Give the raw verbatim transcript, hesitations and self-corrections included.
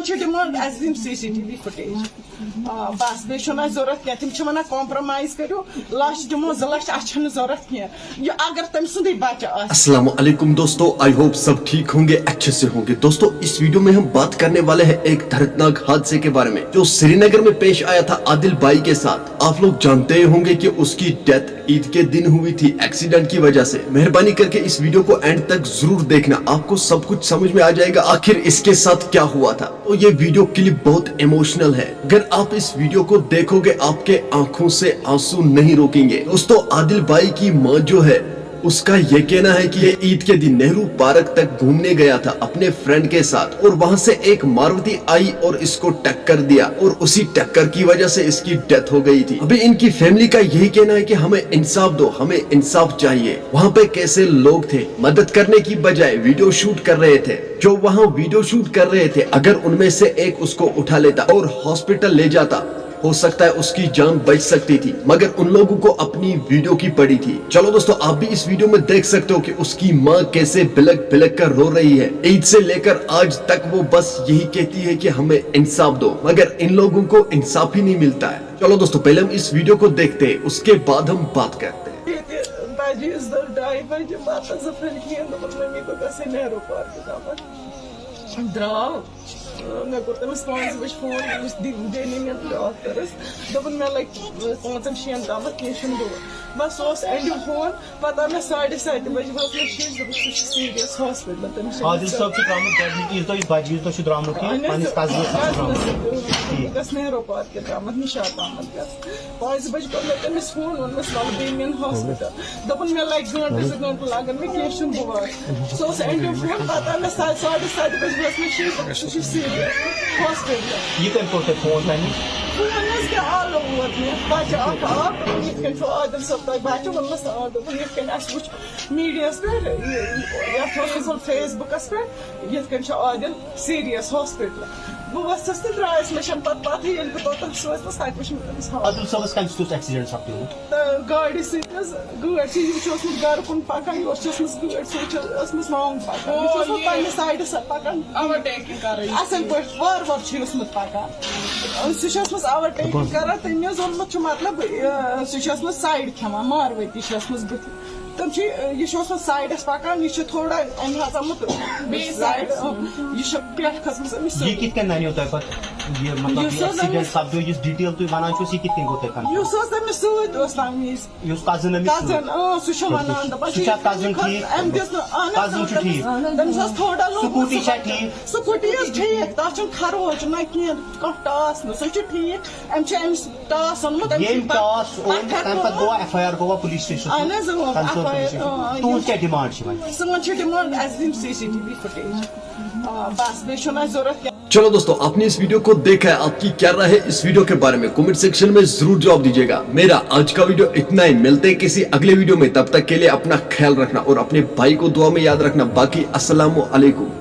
چھِ ڈِمانڈ اَسہِ دِنۍ C C T V footage. آ، بس، بیٚیہِ چھُنہٕ اَسہِ ضوٚرَتھ کینٛہہ۔ تِم چھِ وَنان کامپرمایز کٔرِو، لَچھ دِمو، زٕ لَچھ، اَسہِ چھَنہٕ ضوٚرَتھ کینٛہہ۔ یہِ اگر تٔمۍ سُنٛدُے بَچہٕ آسہِ۔ السلام علیکم دوستو, I hope सब ठीक होंगे, अच्छे से होंगे। दोस्तों, इस वीडियो में हम बात करने वाले हैं एक दर्दनाक हादसे के बारे में जो श्रीनगर में पेश आया था आदिल भाई के साथ। आप लोग जानते ही होंगे कि उसकी डेथ ईद के दिन हुई थी एक्सीडेंट की वजह से। मेहरबानी करके इस वीडियो को एंड तक जरूर देखना, आपको सब कुछ समझ में आ जाएगा आखिर इसके साथ क्या हुआ था। तो ये वीडियो क्लिप बहुत इमोशनल है, अगर आप इस वीडियो को देखोगे आपके आंखों से आंसू नहीं रोकेंगे। दोस्तों, आदिल भाई की माँ जो है, उसका ये कहना है कि ये ईद के दिन नेहरू पार्क तक घूमने गया था अपने फ्रेंड के साथ और वहां से एक मारुति आई और इसको टक्कर दिया और उसी टक्कर की वजह से इसकी डेथ हो गई थी। अभी इनकी फैमिली का यही कहना है कि हमें इंसाफ दो, हमें इंसाफ चाहिए। वहां पे कैसे लोग थे, मदद करने की बजाय वीडियो शूट कर रहे थे। जो वहां वीडियो शूट कर रहे थे, अगर उनमें से एक उसको उठा लेता और हॉस्पिटल ले जाता, हो सकता है उसकी जान बच सकती थी, मगर उन लोगों को अपनी वीडियो की पड़ी थी। चलो दोस्तों, आप भी इस वीडियो में देख सकते हो कि उसकी माँ कैसे बिलख बिलख कर रो रही है। ईद से लेकर आज तक वो बस यही कहती है कि हमें इंसाफ दो, मगर इन लोगों को इंसाफ ही नहीं मिलता है। चलो दोस्तों, पहले हम इस वीडियो को देखते हैं, उसके बाद हम बात करते हैं। ییٚتہِ بَجہِ عیٖذ دۄہ ڈاے بَجہِ، پَتہٕ ظفر کھیٚیَن، دوٚپُن، "مٔمی، بہٕ گژھٕ نہروٗ پارکہِ تامَتھ۔" درٛاو۔ مےٚ کوٚر تٔمِس پانٛژِ بَجہِ فون، یُس دِ-، دِنہِ مےٚ ڈاکٹرَس۔ دوٚپُن، "مےٚ لَگہِ پانٛژَن شٮ۪ن تامَتھ، کینٛہہ چھُنہٕ دود۔" بَس، سُہ اوس اٮ۪نڈِو فون۔ پَتہٕ آو مےٚ ساڑِ سَتہِ بَجہِ، وٲژ مےٚ شِش، دوٚپُکھ، "سُہ چھُ سیٖریَس ہاسپِٹلَس منٛز۔" تٔمِس چھِ ہادِل صٲب چھُ درٛامُت گۄڈٕنِکہِ عیٖذ دۄہ، یُس بَجہِ عیٖذ دۄہ چھُ درٛامُت یہِ، اَہَن حظ، پنٛنِس کَزنَس نِش چھُ درٛامُت۔ ٹھیٖک۔ بہٕ گژھٕ نہروٗ پارکہِ تامَتھ، نِشاط تامَتھ گژھٕ۔ پانٛژِ بَجہِ کوٚر مےٚ تٔمِس فون، ووٚنمَس، "وَلہٕ بیٚیہِ نِن ہاسپِٹل۔" دوٚپُن، "مےٚ لَگہِ گٲنٛٹہٕ زٕ گٲنٛٹہٕ لَگَن مےٚ، کینٛہہ چھُنہٕ، بہٕ واتہٕ۔" سُہ اوس اٮ۪نڈِو فون، پَتہٕ آو مےٚ سا-، ساڑِ سَتہِ بَجہِ وٲژ مےٚ شیٖش، دوٚپُکھ، "سُہ چھُ سیٖریَس ہاسپِٹل۔" یہِ کٔمۍ کوٚر تۄہہِ فون تَمہِ وِزِ؟ فون حظ کیٛاہ آلو ووت مےٚ، بَچہٕ اَکھ آو، دوٚپُن، "یِتھ کٔنۍ چھُ عادِل صٲب تۄہہِ بَچہٕ؟" ووٚنمَس، "آ۔" دوٚپُن، "یِتھ کٔنۍ اَسہِ وٕچھ میٖڈیاہَس پٮ۪ٹھ، یہِ، یَتھ اوس فیس بُکَس پٮ۪ٹھ، یِتھ کٔنۍ چھُ عادِل سیٖریَس ہاسپِٹل۔" بہٕ ؤژھٕس تہٕ درٛایَس، مےٚ چھَنہٕ پَتہٕ پَتہٕے، ییٚلہِ بہٕ توٚتَن وٲژٕس، تَتہِ وٕچھ مےٚ تٔمِس حالت۔ عادِل صٲبَس کَمہِ سۭتۍ اوس ایکسیڈنٹ سَپدیومُت؟ تہٕ گاڑِ سۭتۍ حظ، گٲڑۍ چھِ، یہِ چھُ اوسمُت گَرٕ کُن پَکان، یہِ اوس، چھِ ٲسمٕژ گٲڑۍ سۭتۍ، چھِ ٲسمٕژ ناوُن پَکان، یہِ چھُ اوسمُت پنٛنہِ سایڈٕ سۭتۍ پَکان۔ اوٚورٹیکِنٛگ کَرٕنۍ۔ اَصٕل پٲٹھۍ وارٕ وارٕ چھُ یہِ اوسمُت پَکان۔ سُہ چھُ اوسمُت اوٚورٹیکِنٛگ کَران، تٔمۍ حظ اوٚنمُت چھُ، مطلب، یہِ، سُہ چھُ اوسمُت سایڈ کھٮ۪وان، ماروٲتی چھِ ٲسمٕژ بٕتھِ۔ تِم چھِ، یہِ چھُ اوسمُت سایڈَس پَکان، یہِ چھُ تھوڑا أمۍ حظ آمُت بیٚیہِ سایڈ، سایڈَس۔ اۭں، یہِ چھُ پٮ۪ٹھ کھٔژمٕژ أمِس۔ یہِ کِتھ کٔنۍ نَنیو تۄہہِ پَتہٕ؟ یہِ مطلب، یُس یہِ حظ ایکسیڈنٹ أمِس سَپدیو، یُس ڈیٹیل تُہۍ وَنان چھِو، یہِ کِتھ کٔنۍ گوٚو تۄہہِ کنفٲرٕم؟ یُس حظ أمِس سۭتۍ اوس تَمہِ وِزِ۔ یُس کزن أمِس سۭتۍ؟ کزن، اۭں، سُہ چھُ وَنان، دَپان، سُہ چھا کزن ٹھیٖک؟ أمۍ دِژ نہٕ، اَہَن حظ، کزن چھُ تٔمِس، ٹھیٖک؟ تٔمِس ٲس تھوڑا لوٚگمُت۔ سکوٗٹی چھا ٹھیٖک؟ سکوٗٹی حظ ٹھیٖک، تَتھ چھُنہٕ خروش نہ کینٛہہ، کانٛہہ ٹاس نہٕ، سُہ چھُ ٹھیٖک۔ أمۍ چھُ أمِس ٹاس اوٚنمُت، أمۍ چھُ ییٚمۍ پَتہٕ ٹاس اوٚن، پَتھَر تَمہِ پَتہٕ گوٚو کوٚرمُت۔ ایف آی آر گوٚوا پُلیٖس سٹیشنَس اَہَن منٛز؟ حظ، اۭں، تَمہِ سۭتۍ F I R, police station. اۭں، تُہٕنٛز کیٛاہ ڈِمانٛڈ چھِ وۄنۍ؟ سٲنۍ چھِ ڈِمانٛڈ، اَسہِ دِنۍ C C T V footage. آ، بس، بیٚیہِ چھُنہٕ اَسہِ ضوٚرَتھ کینٛہہ۔ चलो दोस्तों, आपने इस वीडियो को देखा है, आपकी क्या राय है इस वीडियो के बारे में? कमेंट सेक्शन में जरूर जवाब दीजिएगा। मेरा आज का वीडियो इतना ही, मिलते हैं किसी अगले वीडियो में, तब तक के लिए अपना ख्याल रखना और अपने भाई को दुआ में याद रखना। बाकी अस्सलाम वालेकुम।